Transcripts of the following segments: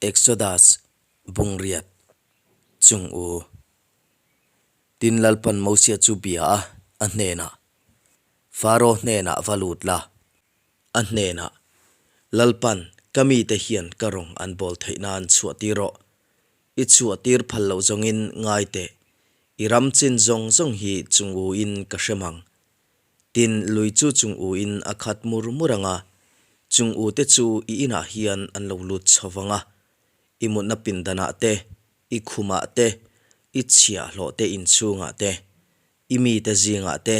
Exodus bung riat chung u. Tin Lalpan Mosia chu bia a, a hnenah, Faro hnenah va lut la, a hnenah, Lalpan ka mite hian ka rawng an bawl theih nan chhuah tir rawh, i chhuah tir phal loh zawngin ngai teh, i ram chin zawng zawng hi chung u in ka hrem ang. Tin lui chu chung u in a khat mur mur ang a, chung u te chu i inah hian an lo lut chho vang a, i mutna pindanah te, i khumah te, i chhiahhlawh te inchhungah te, i mite zingah te,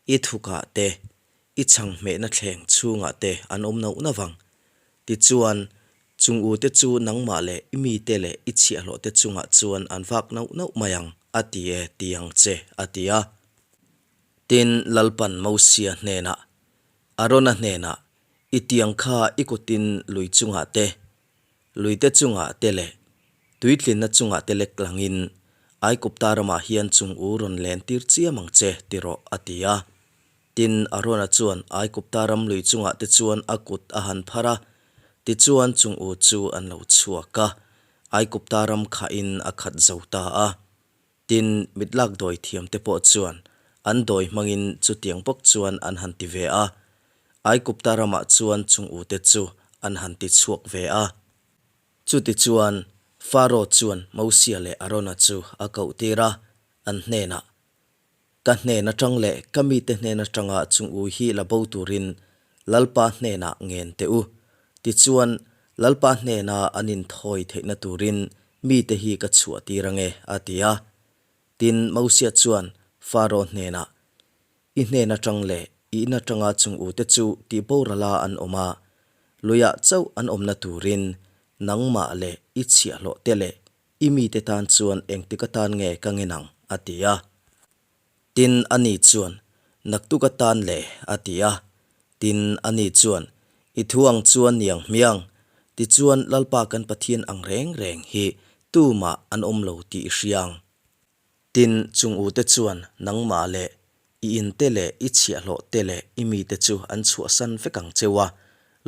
i thukah te, i chhanghmehna thleng chhungah te an awm nauh nauh vang. Tichuan, chung ute chu nangmah leh i mite leh i chhiahhlawh te chungah chuan an vak nauh nauh mai ang, a ti e, ti ang che, a ti a. Tin, Lalpan Mosia hnenah, Arona hnenah, I tiang kha i kutin lui chungah te, Luite chungah te leh tuitlinna chungah te lek langin Aikupta ramah hian chung u rawn len tir chiam ang che ti rawh, a ti a. Tin, Arona chuan Aikupta ram lui chungah te chuan a kut a han phar a, tichuan chung u chu an lo chhuak a, Aikupta ram khahin a khat zo ta a. Tin, mitlak dawi thiam te pawh chuan an dawi hmangin chutiang bawk chuan an han ti ve a. Aikupta ramah chuan chung ute chu an han ti chhuak ve a. Chutichuan, Faro chuan Mosia leh Arona chu a koh tir a, an hnenah, Ka hnen atang leh ka mite hnen atanga chung u hi la bo turin Lalpa hnenah ngen teh u. Tichuan, Lalpa hnena an inthawi theihna turin mite hi ka chhuah tir ange, a ti a. Tin, Mosia chuan Faro hnenah, I hnen atang leh i in atanga chung ute chu tihborala an awm a, luiah chauh an awmna turin nangmah leh i chhiahhlawh te leh i mite tan chuan engtik atan nge ka ngen ang? a ti a. Tin, ani chuan, Naktuk atan le, a ti a. Tin, ani chuan, I thu ang chuan niang hmiang, tichuan Lalpa kan Pathian ang reng reng hi tumah an awm lo tih i hria ang. Tin, chung ute chuan nangmah leh i inte leh i chhiahhlawh te leh i mite chu an chhuahsan vek ang cheu a,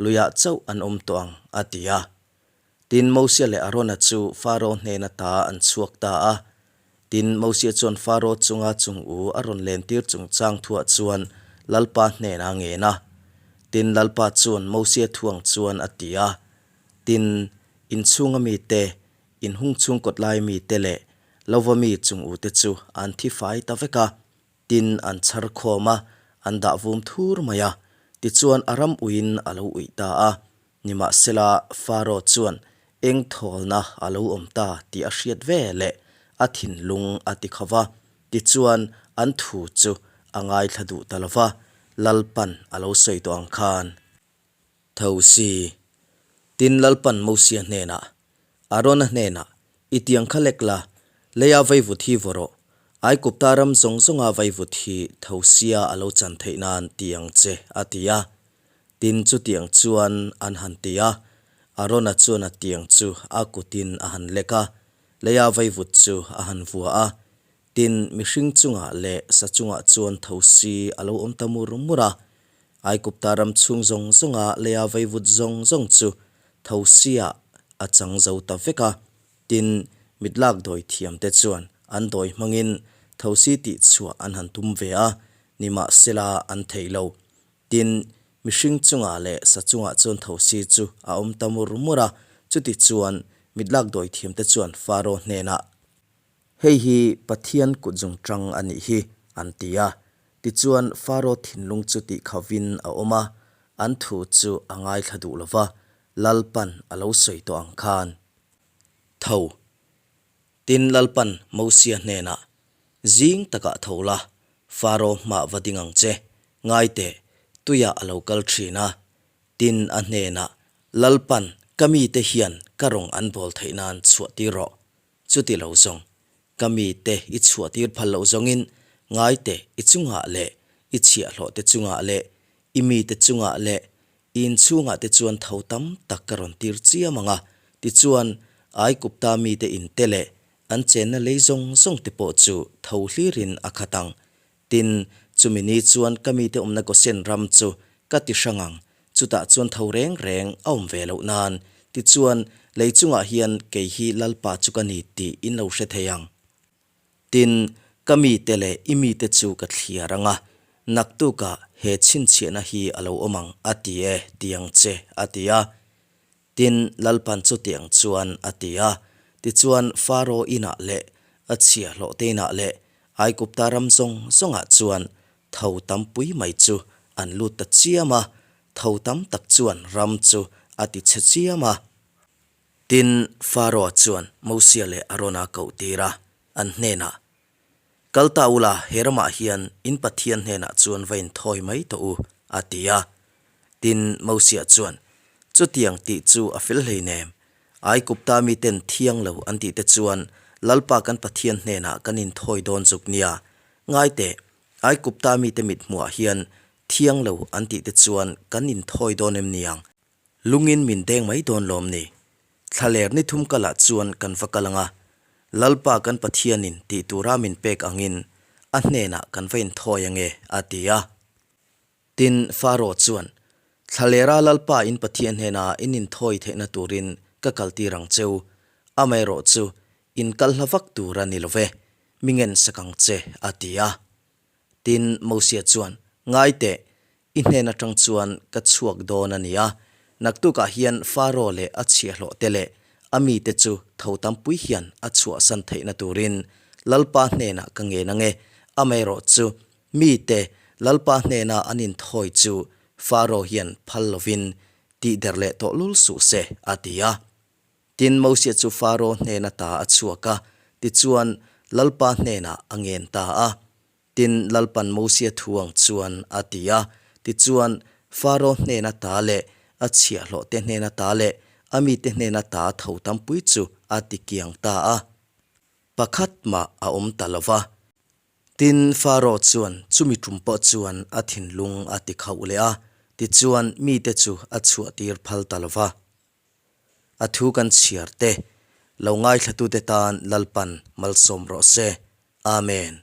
luiah chauh an awm tawh ang, a ti a. Tin, Mosia leh Arona chu Faro hnena ta an chhuak ta a. Tin, Mosia chuan Faro chunga chung u a rawn lentir chungchang thuah chuan Lalpa hnena ngen a. Tin, Lalpa chuan Mosia thuang chuan a ti a, Tin, inchhunga mite, inhung chhung kawtlai mite leh lova mi chung ute chu an thi fai ta vek a. Tin, an chhar khawm a, an dah vum thur mai a. Tichuan a ram uiin a lo uih ta a. Nimahsela, Faro chuan eng thawlna a lo awm ta tih a hriat ve leh a thinlung a ti kho va. Tichuan, an thu chu a ngaithla duh ta lo va, Lalpan a lo sawi tawh ang khan. Tho si. Tin, Lalpan Mosia hnenah, Arona hnenah, I tiang kha lek la, leia vaivut hi vaw rawh. Aikupta ram zawng zawnga vaivut hi tho sia a lo chan theih nan ti ang che, a ti a. Tin, chutiang chuan an han ti a, Arona chuan a tiang chu a kutin a han lek a, leia vaivut chu a han vua a. Tin, mihring chungah leh sa chungah chuan tho si a lo awm ta mur mur a. Aikupta ram chhung zawng zawnga leia vaivut zawng zawng chu tho siah a chang zo ta vek a. Tin, mitlak dawi thiamte chuan an dawi hmangin thosi tihchhuah an han tum ve a, nimahsela an thei lo. Tin, mihring chungah leh sa chungah chuan thosi chu a awm ta mur mur a, chuti chuan mitlak dawi thiamte chuan Faro hnenah, Hei hi Pathian kut zungchang a nih hi, an ti a. Tichuan Faro thinlung chu tihkhavin a awm a, an thu chu a ngaithla duh lo va, Lalpan a lo sawi tawh ang khan. Tho. Tin, Lalpan Mosia hnenah, Zing takah tho la, Faro hmah va ding ang che, ngai teh, tuiah a lo kal thin a. Tin, a hnenah, Lalpan ka mite hian ka rawng an bawl theih nan chhuah tir rawh. Chuti lo zawng, ka mite i chhuah tir phal loh zawngin ngai teh i chungah leh i chhiahhlawh te chungah leh i mite chungah leh i inchhungah te chuan tho tam tak ka rawn tir chiam ang a, tichuan Aikupta mite inte leh an chenna lei zawng zawng te pawh chu tho hlirin a khat ang. Tin, chumi ni chuan ka mite awmna Gosen ram chu ka ti hrang ang, chutah chuan tho reng reng a awm ve loh nan. Tichuan, lei chungah hian kei hi Lalpa chu ka ni tih in lo hre thei ang. Tin, ka mite leh i mite chu ka thliar ang a, naktukah he chhinchhiahna hi a lo awm ang, a ti e, ti ang che, a ti a. Tin, Lalpan chutiang chuan a ti a. Tichuan, Faro inah leh a chhiahhlawhte inah leh Aigupta ram zawng zawngah chuan tho tampui mai chu an lut ta chiam a, tho tam tak chuan ram chu a ti chhe chiam a. Tin, Faro-a chuan Mosia leh Arona koh tir a, an hnenah, Kal ta ula, he ramah hian in Pathian hnenah chuan va inthawi mai tawh u, a ti a. Tin, Mosia chuan, Chutiang tih chu a fel hleinem. Aigupta miten thiang lo an tih te chuan Lalpa kan Pathian hnenah kan inthawi dawn zuk nia. Ngai teh, Aigupta mite mithmuhah hian thiang lo an tih te chuan kan inthawi dawn em niang? Lungin min deng mai dawn lawm ni? Thlaler ni thum kalah chuan kan va kal ang a, Lalpa kan Pathianin tih tura min pek angin a hnenah kan va inthawi ang e, a ti a. Tin, Faro chuan, Thlalera Lalpa in Pathian hnena in inthawi theihna turin ka kaltir ang cheu, amaherawhchu in kal hla vak tur a ni lo ve, mi ngensak ang che, a ti a. Tin, Mosia chuan, Ngai teh, i hnen atang chuan ka chhuak dawn a ni a, naktukah hian Faro leh a chhiahhlawhte leh a mite chu tho tampui hian a chhuahsan theihna turin Lalpa hnenah ka ngen ang e, amaherawhchu mite Lalpa hnena an inthawi chu Faro hian phal lovin tihder leh tawh lul suh se, a ti a. Tin, Mosia chu Faro hnen ata a chhuak a, tichuan, Lalpa hnenah a ngen ta a. Tin, Lalpan Mosia thu ang chuan a ti a, tichuan, Faro hnen ata leh a chhiahhlawhte hnen ata leh a mite hnen ata tho tampui chu a ti kiang ta a. Pakhat mah a awm ta lo va. Tin, Faro chuan chumi tum pawh chuan a thinlung a ti khauh leh a, tichuan, mite chu a chhuahtir phal ta lo va. A thu kan chhiar te, lo ngaithlatute tan Lalpan malsawm rawh se. Amen.